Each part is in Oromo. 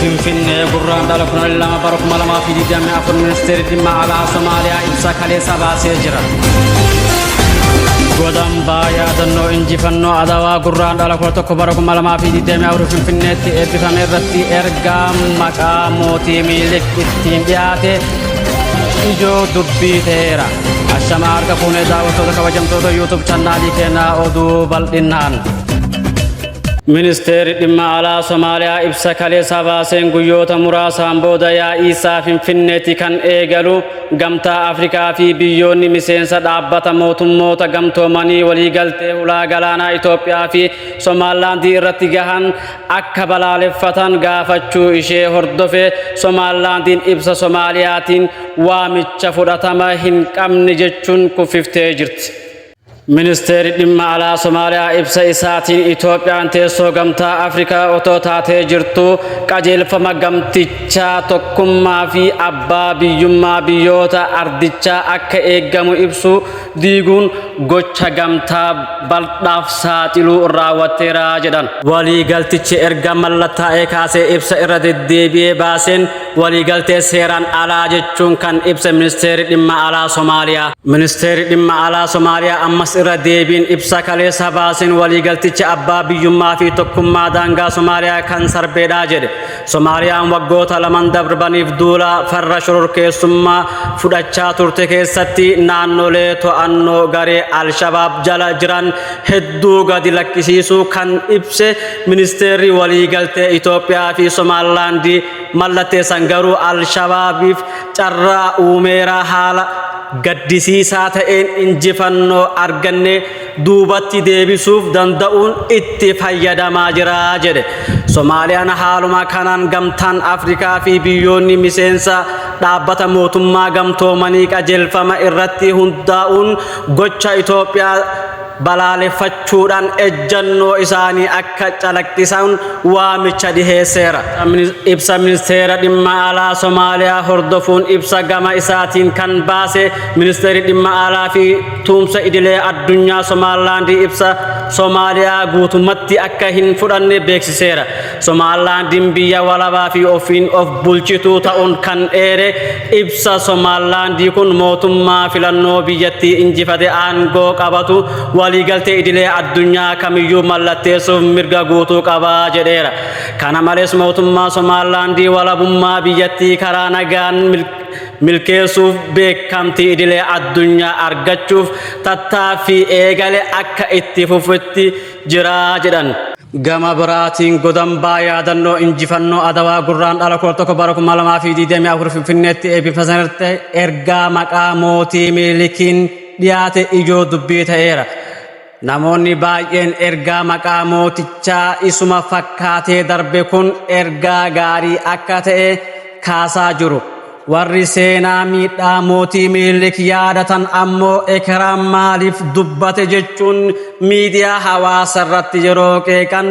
Finfinnee Gurraandhala 12 bara 2024 Ministeerri Dhimma Alaa Somaaliyaa ibsa kaleessa baasee jira. Godambaa yaadannoo injifannoo Adawaa Gurraandhala 11 bara 2024 Finfinneetti eebbifame irratti ergaa maqaa mootii Minilik ittiin dhiyaate ijoo dubbii ta'eera. Ashamaa harka fuunee daawwattoota kabajamtoota YouTube channaalii keenyaa oduu bal'inaan. Ministeerri dhimma alaa Somaaliyaa ibsa kaleessa baaseen guyyoota muraasaan booda yaa'ii isaa Finfinneetti kan eegalu Gamtaa Afrikaa fi biyyoonni miseensa dhaabbata mootummoota gamtoomanii waliigaltee hulaa galaanaa Itoophiyaa fi Somaalilaandii irratti gahan akka balaaleffatan gaafachuu ishee hordofee Somaalilaandiin ibsa Somaaliyaatiin waamicha fudhatama hin qabne jechuun kuffiftee jirti. Ministeerri dhimma alaa Somaaliyaa ibsa isaatiin Itoophiyaan teessoo Gamtaa Afrikaa otoo taatee jirtuu qajeelfama gamtichaa tokkummaa fi abbaa biyyummaa biyyoota ardichaa akka eegamu ibsu diiguun gocha gamtaa baldhaaf saaxiluu raawwatteera jedhan. Waliigaltichi erga mallattaa'ee kaasee ibsa irra deddeebi'ee baaseen waliigaltee seeraan alaa jechuun kan ibse ministeerri dhimma alaa Somaaliyaa. Ministeerri dhimma alaa Somaaliyaa ammas irra deebiin ibsa kaleessa baaseen waliigaltichi abbaa biyyummaa fi tokkummaa daangaa Somaaliyaa kan sarbeedha jedhe. Somaaliyaan waggoota laman darbaniif duula farra shororkeessummaa fudhachaa turte keessatti naannolee to'annoo garee Alshabaab jala jiran hedduu gadi lakkisiisuu kan ibse ministeerri waliigaltee Itoophiyaa fi Somaalilaandii mallatteessan garuu Alshabaabiif carraa uumeera haala gaddisiisaa ta'een injifannoo arganne duubatti deebisuuf danda'uun itti fayyadamaa jira jedhe. Somaaliyaan haaluma kanaan Gamtaan Afrikaa fi biyyoonni miseensa dhaabbata mootummaa gamtoomanii qajeelfama irratti hundaa'uun gocha Itoophiyaa balaaleffachuudhaan ejjannoo isaanii akka calaqqisan waamicha dhiheesseera. Ibsa ministeera dhimma alaa Somaaliyaa hordofuun ibsa gama isaatiin kan baase ministeerri dhimma alaa fi tumsa idilee addunyaa Somaalilaandii ibsa Somaaliyaa guutummaatti akka hin fudhanne beeksiseera. Somaalilaandiin biyya walabaa fi ofiin of bulchituu ta'uun kan eere ibsa Somaalilaandii kun mootummaa filannoo biyyattii injifate aangoo qabatu waliigaltee idilee addunyaa kamiyyuu mallatteessuuf mirga guutuu qaba jedheera. Kana malees mootummaa Somaalilaandii walabummaa biyyattii karaa nagaan milkeessuuf beekamtii idilee addunyaa argachuuf tattaaffii eegale akka itti fufutti jira jedhan. Gama biraatiin godambaa yaadannoo injifannoo Adawaa Gurraandhala 11 bara 2024 Finfinneetti eebbifamte ergaa maqaa mootii Minilikiin dhiyaate ijoo dubbii ta'eera. Namoonni baay'een ergaa maqaa mootichaa isuma fakkaatee darbe kun ergaa gaarii akka ta'e kaasaa jiru. Warri seenaa miidhaa mootii Minilik yaadatan ammoo ekeraan maaliif dubbate jechuun miidiyaa hawaasa irratti yeroo qeeqan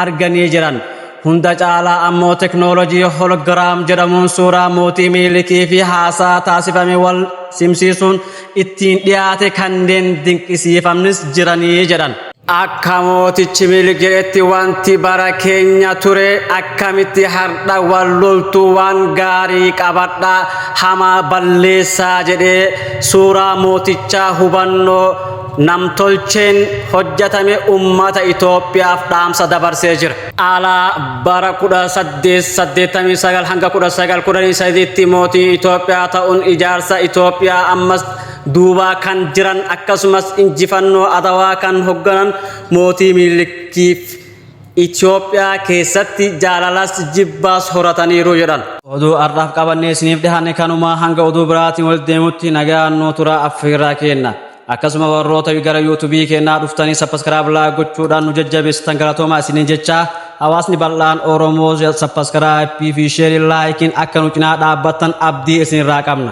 arganii jiran. Hunda caalaa ammoo teknoolojii hologram jedhamuun suuraa mootii Minilikii fi haasaa taasifame wal simsiisuun ittiin dhiyaate kanneen dinqisiifamnis jiranii jedhan. Akka mootichi Minilik jedhetti wanti bara keenya ture akkamitti har'a wal loltuu waan gaarii qabadhaa hamaa balleessaa jedhee suuraa mootichaa hubannoo namtolcheen hojjetame ummata Itoophiyaaf dhaamsa dabarsee jira. Alaa bara 1889 hanga 1913tti mootii Itoophiyaa ta'uun ijaarsa Itoophiyaa ammas duubaa kan jiran akkasumas injifannoo Adawaa kan hoogganan mootii Minilikiif Itoophiyaa keessatti jaalalas jibbaas horataniiru jedhan. Oduu har'aaf qabannee isiniif dhiyaanne kanuma hanga oduu biraatiin walitti deemutti nagaan nuu tura affeerraa kenna. Akkasuma warroota gara YouTubeii keenyaa dhuftanii subscribe like gochuudhaan nu jajjabeessitan galatoomaa isiniin jecha hawaasni bal'aan Oromoo subscribeii fi shareii likeiin akka nu cinaa dhaabbattan abdii isinirraa qabna.